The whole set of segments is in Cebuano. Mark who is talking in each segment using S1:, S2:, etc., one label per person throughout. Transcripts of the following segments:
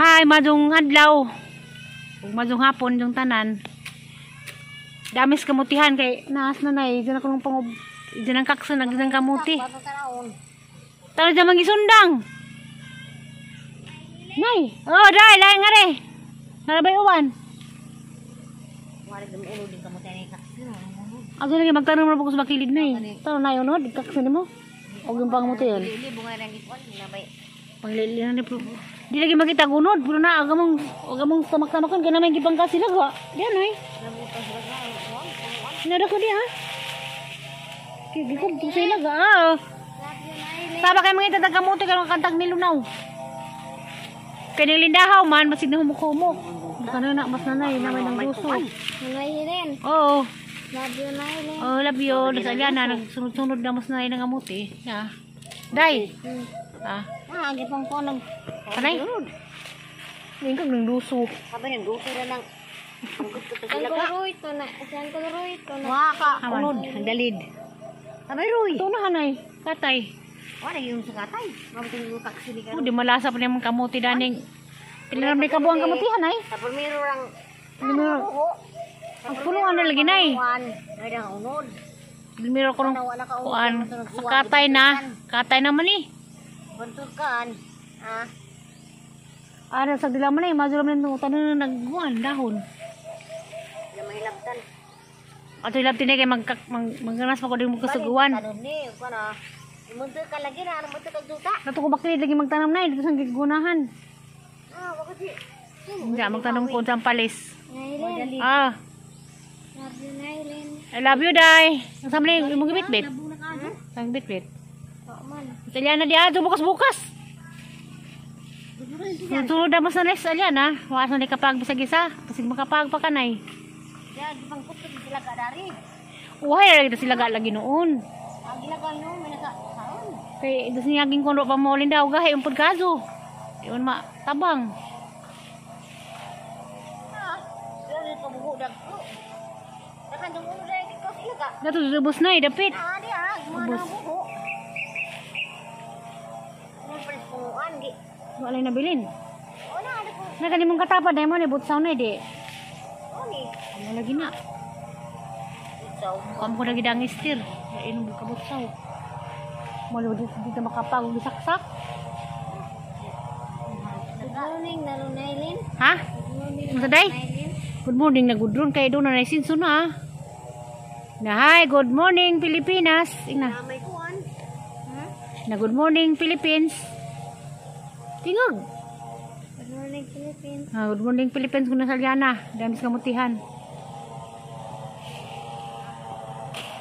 S1: Hi, madung adlaw. Ug madung hapon yung tanan. Damis kamutihan kay naas na nay, diyan ako nung pangub. Diyan ang kaksa nag diyan kamuti. Tara dyan mangisundang. Nay, oh dai lain nga re. Narabay uwan. Ato lagi magtanong mo ko sa bakilid nay. Tanong na yun, no? Kaksa nimo. Og yung pangamuti yun. Panglili na ni pro. Di lagi makita gunod, pero na agamong tamak-tamakan kay naman gipangka sila ga. Diyan ay. Nada ko di ha. Kay gikog to sila ga. Ah. Saba kay mangita tag kamuti karon kantag nilunaw. Kay ning lindahaw man basig na humok-humok. Kana na mas nanay na may nang gusto. Oo.
S2: Love you, Nailin.
S1: Oh, love you. Nasa na nagsunod-sunod na mas nanay ng amuti. Na. Day. Ah.
S2: Ah, ang gipang ko nag
S1: Kanay? Ingkag ng duso.
S2: Sabi ng duso na lang. Ang Roy to na. Saan ko Roy to na. Waka,
S1: unod,
S2: ang dalid. Abay Roy.
S1: Ito na hanay, katay.
S2: Wala yung sa katay. Mabuting yung taksi ni
S1: Oh, di malasa pa niyang kamuti daning. Pila na kabuang kamuti hanay.
S2: Sa primero lang.
S1: Primero. Ang punuan na lagi nay.
S2: Ay ang unod.
S1: Primero ko nung kuan. Sa katay na. Katay naman eh.
S2: Buntukan. Ah.
S1: Ara sa dila man eh, madula man nung tanan na nagguan dahon.
S2: Lamay labtan.
S1: Ato ilabtin eh kay magganas pa ko din mo kasuguan.
S2: Tanom ni, kuan ah. Muntok ka lagi na, muntok ka duta.
S1: Nato ko bakit lagi magtanam na eh, dito sa gigunahan.
S2: Ah, wag kasi.
S1: Hindi, magtanong ko sa palis.
S2: Nailin.
S1: Ah,
S2: Love you, Nailin.
S1: I love you, Day. Ang samli, imong gibit-bit. Ang bit-bit.
S2: Oo man.
S1: Italiana di ato bukas-bukas. Sunod na mas na Aliana. Wa sa ni kapag bisag isa, basig makapag pa kanay.
S2: Ya, gipang kutot sila ka dari.
S1: Uhay ra kita sila lagi noon.
S2: Ang ginagawa no, may naka saon.
S1: Kay dos niya ging kono pa mo daw gahi umpod kaso. Iyon ma tabang.
S2: Ah, pero pabugo dagko. Nakan dong ulo dai ko sila ka.
S1: Dato dubos na eh, dapit.
S2: Ah, di ah, mga nabugo. Mo pres punguan di.
S1: Wala na nabilin.
S2: Wala ada ko.
S1: Na kani mong katapad dai mo ni butsaw na eh, di.
S2: Oh ni.
S1: Ano lagi na?
S2: Butsaw.
S1: Kam ko lagi dang istir. Inom ka butsaw. Mo dito dito makapag og saksak.
S2: Good morning, Nalunailin.
S1: Ha?
S2: Good morning.
S1: Unsa day? Good morning na good ron kay doon na sinso na. Na hi, good morning Pilipinas. Ina.
S2: May kuan. Ha?
S1: Na good morning Philippines. Tingog.
S2: Good morning, Philippines.
S1: Ah, good morning Philippines kuna sa Liana. Damis kamutihan.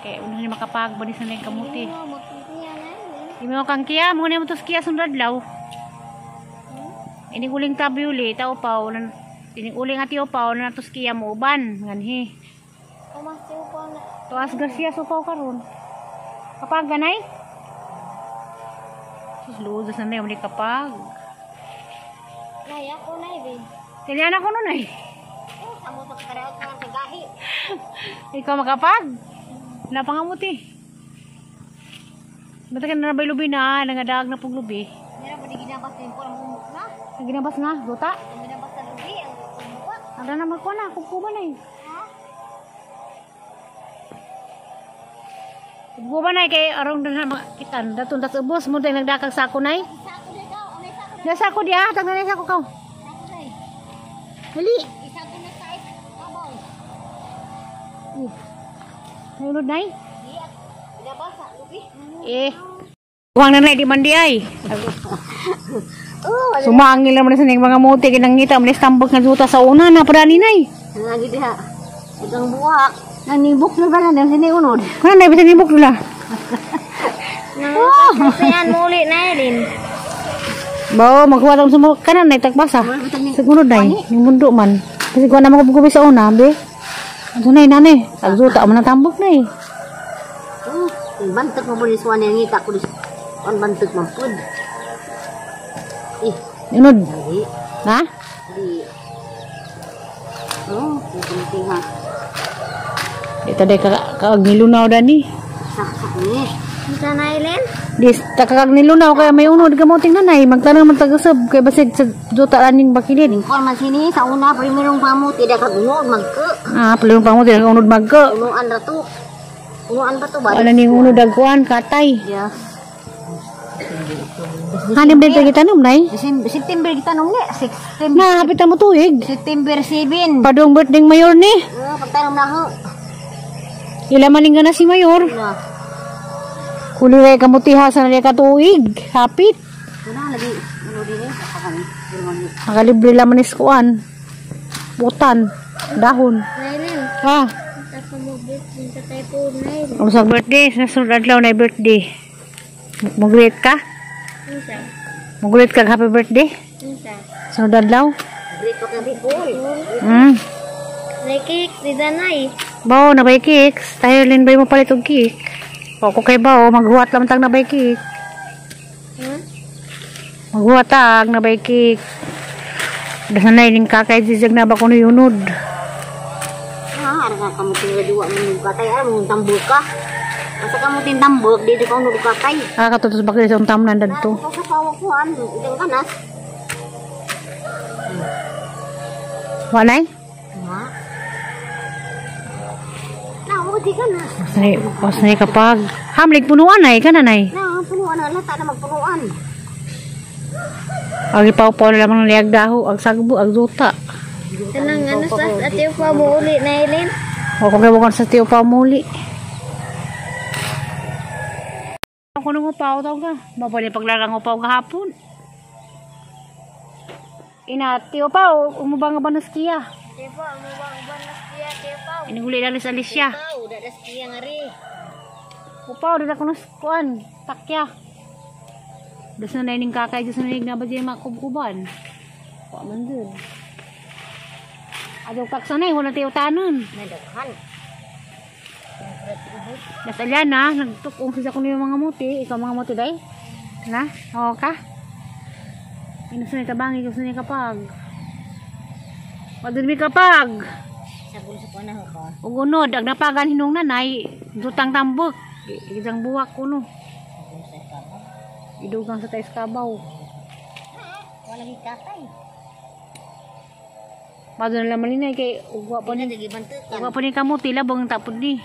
S1: Kay una ni makapag banis na yung kamuti.
S2: Mo magkikiya na.
S1: Imo kang kiya mo na mo tos kiya sundad law. Ining uling tabi uli, tao pa ining uling ati upaw na natos kiya mo uban nganhi.
S2: Umasiw pa na.
S1: Tuas Garcia supaw karon. Kapag ganay? Sus luod sa na ni kapag.
S2: Nay, ako na eh.
S1: Kailan ako nun ay.
S2: Oh, amo sa karaot nga sa gahi.
S1: Ikaw makapag. Napangamuti. Basta ka na nabay lubi na, nangadag na pong lubi.
S2: Meron ba di ginabas din ko ang bumuk na?
S1: Ang ginabas nga, duta.
S2: Ang ginabas sa lubi, ang bumuk.
S1: Ang na naman ko na, kukuba na eh.
S2: Ha?
S1: Kukuba na eh, kay arong na makitan. Datong tas ubos mo tayo nagdakag sako na eh.
S2: Isa ko na ikaw, ang isa ko na.
S1: Nasa ako di ah, tanggal na sako ka.
S2: Isa ko na eh.
S1: Dali.
S2: Isa ko na sa is. Kabaw.
S1: Nayunod na eh.
S2: Di, ginabas sa lubi.
S1: Eh. Huwag na na, di man di ay.
S2: Oh,
S1: Sumangil naman sa mga muti, kinangita, malis tambak nga duta sa una, na parani na eh.
S2: Ang lagi diha. Itong buwak. Nanibok na ba na sini unod?
S1: Kuna na, bisa nibok nila.
S2: Oh! Yan muli na din.
S1: Bao, magkuha tong sumo kanan na itakbasa. Sa gunod na eh, yung mundo man. Kasi kuha na makubukubi sa una, be. Ano na nanay? Agzuta mo na tambok na eh.
S2: Oh, bantok mo ni suwan yang ngita ko dis. On bantok man pud. Eh,
S1: Unod.
S2: di.
S1: Ha?
S2: Di. Oh, kunti ha.
S1: Ito day ka kaagnilunaw dani.
S2: Saksak ni. Unsa na Eileen?
S1: Dis takakag nilunaw kaya may unod kamuting nanay. Magtanong man tagasab kay basig sa duta aning bakilid.
S2: Lingkon man sini sa una primerong pamuti da kagunod magke.
S1: Ah, palihog pamuti da unod magke.
S2: Unuan ra to. Unuan pa to ba?
S1: Wala ning unod agkuan katay.
S2: Yeah.
S1: Hanim din tayo tanom nay.
S2: September kita nung ni. September,
S1: Na hapit na mo tuig.
S2: September 7.
S1: Padong birthday mayor ni.
S2: Oh, pagtanom na ho.
S1: Ila maning na si mayor.
S2: Na.
S1: Kuliray kamuti ha sa naliya ka tuig. Hapit.
S2: Kuna lagi ano din eh. Kakan.
S1: Nakalibre laman is kuan. Butan. Dahon.
S3: Nailin,
S1: Ha.
S3: sa mo birthday sa kay po Nailin.
S1: Ang sa birthday, sa sunod adlaw na birthday. Mag-greet ka?
S3: Unsa?
S1: Mag-greet ka happy birthday?
S3: Unsa?
S1: Sunod adlaw?
S2: Great pa kami po.
S3: May cake di danay.
S1: Bao, nabay cakes. Tayo lin ba mo palit og cake? O ko kay bao, maghuwat lang tag nabay cake.
S3: Hmm?
S1: Maghuwat tag nabay cake. Dasan na ining kakay zizag na ba kuno yunod.
S2: Ah, ara ka kamuti nga duwa mo nung katay. Ara mo tambok ka. Basta kamuti tambok dito ka unod katay.
S1: Ah, katutos ba kayo sa tamnan dadto?
S2: Ko sa pawak ko an, idang kanas.
S1: Walay?
S2: Ha? Na, mo di kanas.
S1: Wasnay kapag hamlig punuan ay kananay.
S2: Na, punuan na lata na magpunuan.
S1: Agi paw-paw na lamang niyag daho, ag sagbo, ag duta.
S3: Kanang ano sa ate pa mo uli Nailin?
S1: O kung kaya sa tiyo pa muli. Ako nung upaw daw ka. Mapali paglarang upaw gahapon. Ina, tiyo pa, umubang nga ba na skiya?
S3: Ate pa mo bang banas siya ate pa.
S1: Iniguli alis alis siya.
S2: Pau, dadas kiya nga ri.
S1: Upaw, dito ko kuan, takya. Das na naining kakay, das na naining na ba diyan makubkuban. Wa man dun. Adaw kaksanay, wala tayo tanon.
S2: Nadaghan.
S1: Das alyan na, nagtukong sa kuno yung mga muti. Ikaw mga muti day? Na? Oo ka? Inusan ni tabang, ikaw ni kapag. Wadun mi kapag.
S2: Sabon sa kuan na ko.
S1: Ug unod, ag napagan hinung nanay, dutang tambok. Isang buwak kuno.
S2: Sabon sa kabo.
S1: Idugang sa tais kabaw.
S2: Wala gi katay.
S1: Madun na laman ni kay ugwa pa
S2: Wala
S1: ni.
S2: lagi bantukan.
S1: Ugwa pa ni kamuti labong tapod ni.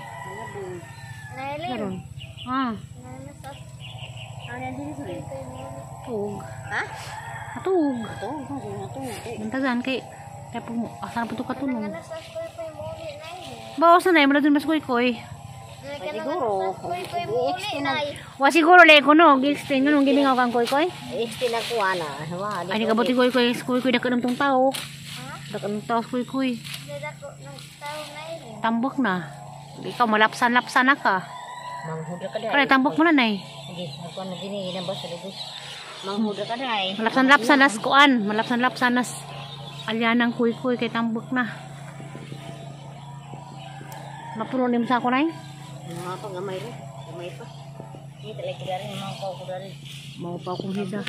S3: Nailin.
S1: Karon. Ah,
S3: Ano sa
S2: Ano dili sa?
S1: tug.
S2: Ha?
S1: Atug.
S2: Ito, ito, ito.
S1: Bantagan kay tapo mo. Asa na po to katulong.
S3: ano sa kuy kuy mo uli Nailin?
S1: Bawas na na, dun mas kuy-kuy.
S2: Siguro,
S3: Kuy kuy mo uli Nay.
S1: Wa siguro le kuno, gi-explain nganong gimingaw kang kuy-kuy.
S2: Extend na kuan na. Wa,
S1: Ay nikabuti kuy-kuy, kuy-kuy dakan tong tao. Dakan tong tao kuy-kuy.
S3: Dada ko ng tao Nailin.
S1: Tambok na. Ikaw malapsan-lapsan na ka.
S2: Manghuda ka dai.
S1: Kaya tambok mo na nay.
S2: Sige, ako na dinhi ginabas sa lubos. Manghuda ka dai.
S1: Malapsan-lapsan nas kuan, malapsan-lapsan nas alyanang kuy-kuy kay tambok na. Mapuno ni mo sa ako nay.
S2: Mga pa gamay ro. Gamay pa. Ni talay ko dari mga ko ko dari.
S1: Mao pa akong hida.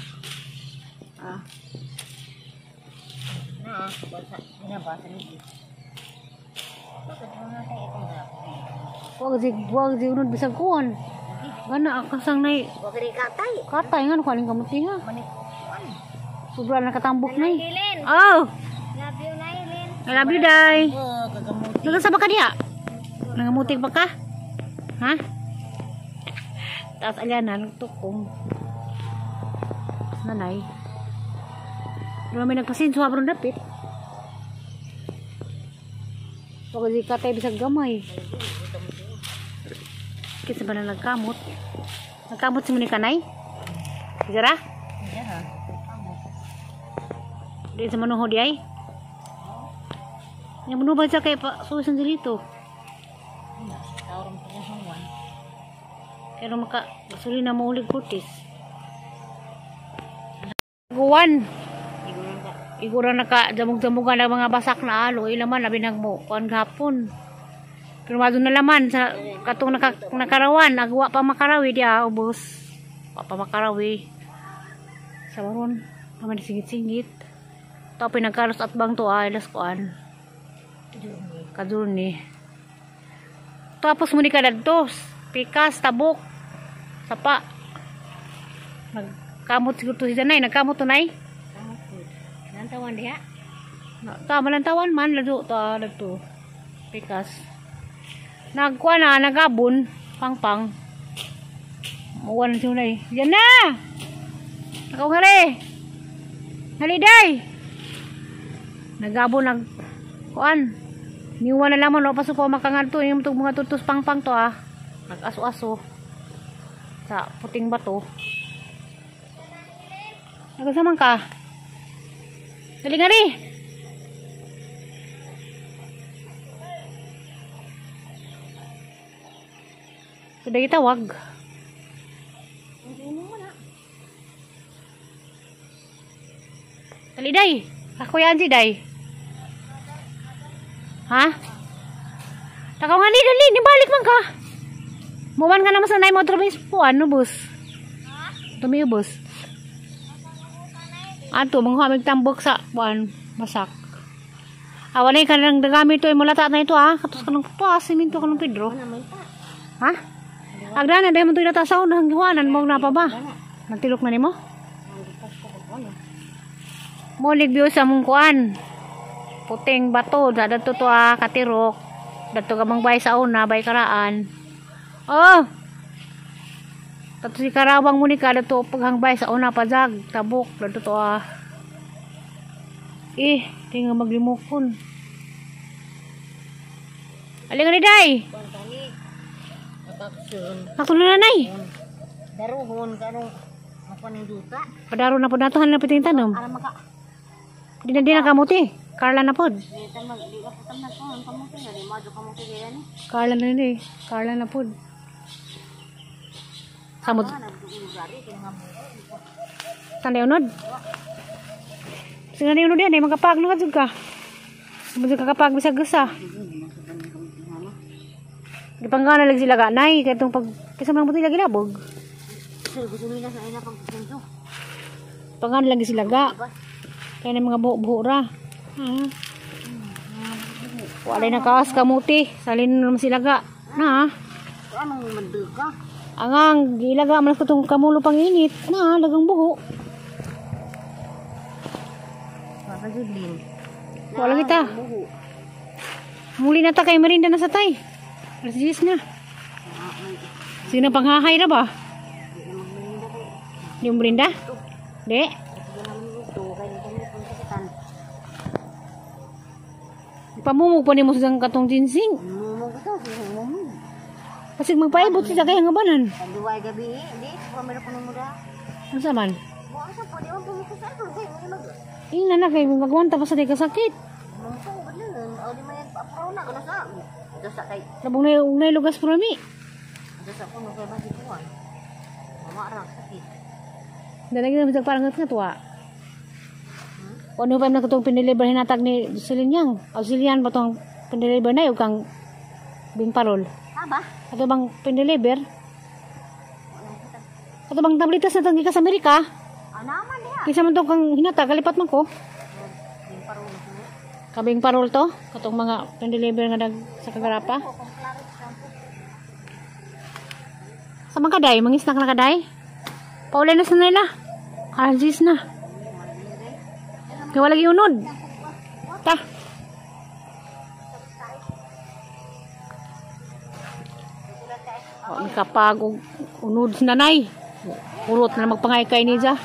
S1: Ah,
S2: Na, basa ginabasa ni. Bakit mga kay itong da?
S1: Wag di unod bisag kuan. Gana akasang nay
S2: Wa kay katay.
S1: katay nga kuan kamuti ha.
S2: Manik kuan.
S1: Sobra na katambok nay.
S3: Nailin.
S1: Oh,
S3: Love you Nailin.
S1: I love you day.
S2: Oh, kagamuti.
S1: Nagasa ba ka diha? Nangamutik ba ka? Ha? Taas alyanan, nagtukong. Nanay. Pero may nagpasinso habang dapit. Pag di katay bisag gamay. Kinsa ba na nagkamot? Nagkamot si Monica nay? Zara?
S2: Yeah.
S1: Di sa manuho di ay? Yang manuho ba siya kay pa suwisan dito?
S2: Tawron pa sa huwan.
S1: Pero maka gasolina mo ulig kutis. Guwan. Iguro na ka damog-damogan ang mga basak na alo ilaman labi nagmo kuan gapon. Pero madun na laman sa katong nakarawan agwa pa makarawi dia ubos. Wa pa makarawi. Sa maron paman singit-singit. To pinagkaros at bang to ay las kuan. Kadurni. Tapos mo ni kadadtos, pikas, tabok, sapa. Nagkamot siguro to si Janay. Nagkamot to, Nay.
S2: Nantawan diha.
S1: Ta, malantawan man. Lado, ta, lado. Pikas. Nagkuha na, nagabon. Pangpang. Muwan na siya na eh. Yan na! Nakaungari! Haliday! Nagabon, nag... Kuan. Niwan na lamang, no? Paso po makangadto. Yung mga tutos pangpang to, ah. Nag-aso-aso. Sa puting bato. Nagasaman ka? Dali nga rin! Sudah gitawag. Dali, day. Ako yan si day. Ha? Takaw nga ni, dali. Nibalik man ka. Muwan ka naman sa nay mo. Trabis po. Ano, bus? Tumiubos. Ato, mga tambok sa buwan. Masak. Awan na ka nang dagamit ito. Mulata na ito, ha? Katos ka ng pupas. Siminto ka ng Pedro. Ha? Agdana, dahil mo ito inatasaw na hanggiwanan mo na pa ba? Nagtilok na nimo? Mo ligbiyo sa mong kuan. Puting bato, dato to ah, katirok. Dato ka mang bay sa una, bay karaan. Oh! Tato si Karawang mo ni ka, dato paghangbay sa una pajag, tabok, dato to ah. Eh, tinga maglimukon. Alin nga ni day? Ako na nanay.
S2: Daruhon kanong ako ning duta.
S1: Padaro na po nato han na piting tanom.
S2: Ara maka.
S1: Di na di na kamuti. Carla na pod. Carla na ni. Carla na pod. Samot. Tanday unod. Sige na unod yan, ay magkapag na ka. Ka kapag bisag gasa. Gipanggana lagi sila ka, nay, kaya itong pag, kaysa man buti lagi labog. Panggana lagi sila ga. Kaya na mga buho-buho ra. Wala na kaas kamuti. Salin na naman sila ga. Na.
S2: Anong manduka?
S1: Angang, gilaga man ko itong kamulo pang init. Na, lagang buho. Wala kita. Muli na ta kay Marinda na sa tay. Alas 10 na. Sino panghahay na ba? Di mo Marinda? Di? Pamumog pa ni mo sa katong ginseng. Kasi magpaibot siya kaya nga banan.
S2: Duway gabi, di pamero kuno mo da.
S1: Ano sa man? Ina na kay magwanta pa sa di kasakit. Labong na unay lugas pro mi. Dalagi na bisag parang nga tuwa. Ano pa na katong piniliber hinatag ni Jocelyn Yang? Auxilian ba tong piniliber na yung kang bing parol?
S2: Ha ba?
S1: Ato bang piniliber? Ato bang tablitas na tong gikas sa Amerika?
S2: Naman diha.
S1: Kaysa man tong kang hinatag, kalipat man ko. Kabing parol to? Katong mga piniliber nga nag sa kagarapa? Sa mga kaday, mangisnak na kaday? Paulay na sa nila. Alas na. Kaya wala unod. Ta. Oh, kapag unod sa nanay. Urot na magpangay kay niya.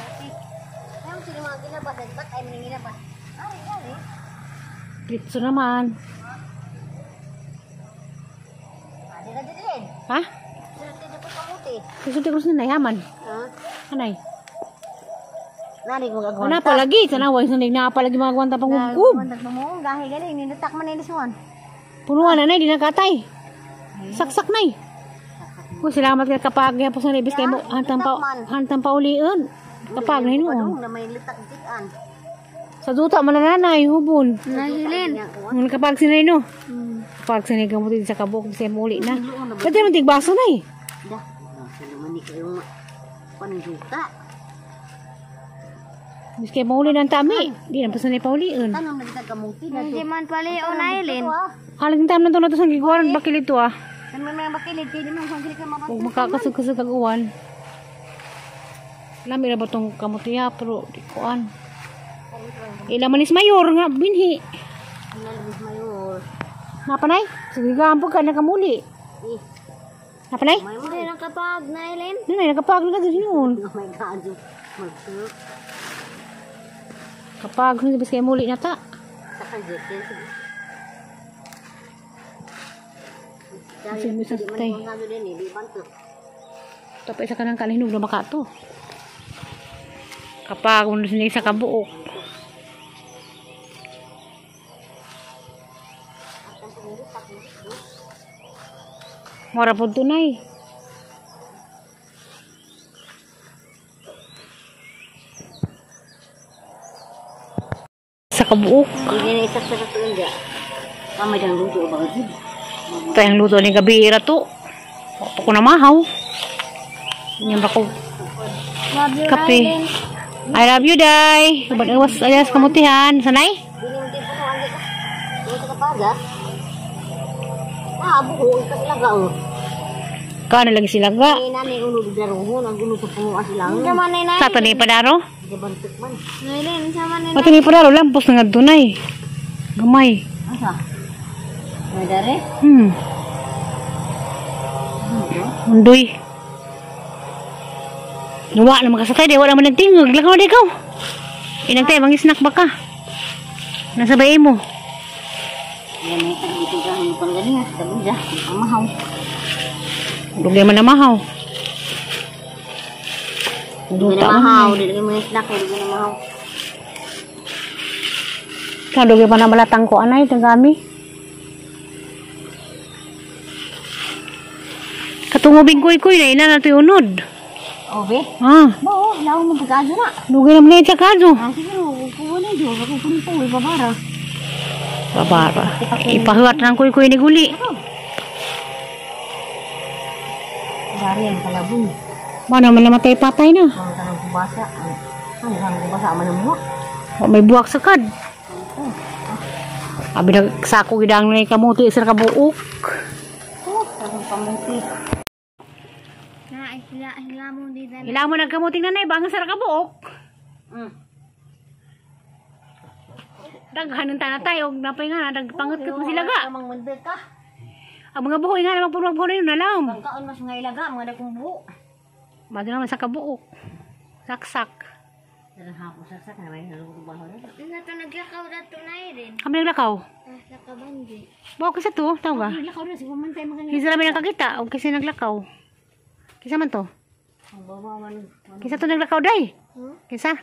S1: Litso naman. Ha? Susunod ko sa nanay, haman. Anay. Wala palagi. Tanawa, yung sanay na palagi mga gwanta pang hubkub.
S2: Gahi galing, nilutak man nila suwan.
S1: Punuan na, nay, di nakatay. Saksak, nay. Uy, salamat ka kapag yapos na ibis kayo mo. Hantang pa ulian. Kapag na hinuon. Sa duta man na nanay, hubon.
S3: Nahilin.
S1: Nung kapag sinay no. Kapag sinay kamuti sa kabuk, siya muli na. Pwede naman tigbaso na eh.
S2: Dah, nasa naman ni kayong panjuta.
S1: Miski mauli ng tami. Di na pa sanay paulion.
S2: Tanong na kita kamuti na
S3: Hindi man pala o nailin.
S1: Halang tam na to na to sa giguaran bakilid to ah.
S2: Kan may mga bakilid, di man kung ka mabang.
S1: Huwag makakasug-kasug ang uwan. Lami na ba tong kamutiya pero di kuan. Ila manis mayor nga binhi.
S2: Mayor.
S1: Napanay? Sige gampo ka nakamuli.
S2: Eh,
S1: Napanay?
S3: Hindi nakapag na Eileen.
S1: Nanay nakapag na kadto noon.
S2: Oh my God. Magsulok.
S1: Kapag hindi bis kay muli na ta.
S2: Sa kajit.
S1: Kasi mo sa tay.
S2: Di man din eh, di banto.
S1: Tapos isa ka ng kalihinog na baka to. Kapag uno sila sa kabuok. Mora po tunay. Sa kabuok.
S2: Hindi na isa sa katuin dya. Kamay dang luto ba gid?
S1: Tayang luto ni gabi ira to. Wa pa ko na mahaw. Yan ba ko
S3: Love you,
S1: kape.
S3: Eileen.
S1: I love you, Day. Uban iwas ayas kamutihan. Sanay?
S2: Dili mo tipo no andi ka. Dili ka paga. Ah, buho ka sila ga oh.
S1: Kano lagi sila ga?
S2: Ay nani ulo daruhon ang gulo sa puno sila.
S3: Unsa man ni
S1: Sa ni padaro?
S2: Di bantuk man.
S3: Eileen, unsa man ni
S1: Pati ni padaro lampos na nga dunay. Gamay.
S2: Asa? May dare?
S1: Undoy. Nuwa na makasakay di wala man nagtingog. Lakaw di ikaw. Inagtay bang snack ba ka? Nasa bay mo.
S2: Yan ay tagbitin ka ang pang ganiya sa tabuja. Ang mahaw.
S1: Dugay man na mahaw.
S2: Di
S1: Duta
S2: na
S1: man.
S2: mahaw, di na mga snack, di na mahaw.
S1: Ka dugay pa na malatang ko anay tagami. Katungubing kuy-kuy na ina na to'y unod.
S2: Obe?
S1: Ah,
S2: Bao, lawo mo pagkaso na.
S1: dugay naman na kaso.
S2: Ah, siguro, kuha na dyo. Ako kunin po, ibabara.
S1: Babara. Ipahuat ng kuy-kuy ni Guli.
S2: Dari ang kalabon.
S1: Mana man namatay patay na.
S2: Ang tanong kubasa. Ang tanong kubasa, man ang buwak.
S1: O, may buwak sa kad. Abi nagsako gidang na kamuti sa kabuok.
S2: Oh, tanong pamuti.
S3: Na hila hila mo di dali.
S1: Ila mo nagkamuting nanay bang sa kabuok. Daghan ng tanatay og napay nga nagpangat-kat mo sila ga.
S2: Kamang mundir ka.
S1: Ang mga buhoy nga naman puro buhoy na lang.
S2: Pagkaon mas nga ilaga, mga dagkong buho.
S1: Mado naman sa kabuok. Saksak.
S2: Dalang hapon saksak na may nalugod ba na.
S3: Unsa to naglakaw dato na Eileen?
S1: Kami naglakaw.
S3: Ah, sa kabandi.
S1: Bawa kasi to, tao ba?
S2: Naglakaw na, siguro man tayo mga
S1: Kisa namin nakakita o kasi naglakaw. Kisa man to?
S2: Ang bawa man.
S1: Kisa to naglakaw day.
S3: Huh?
S1: Kisa?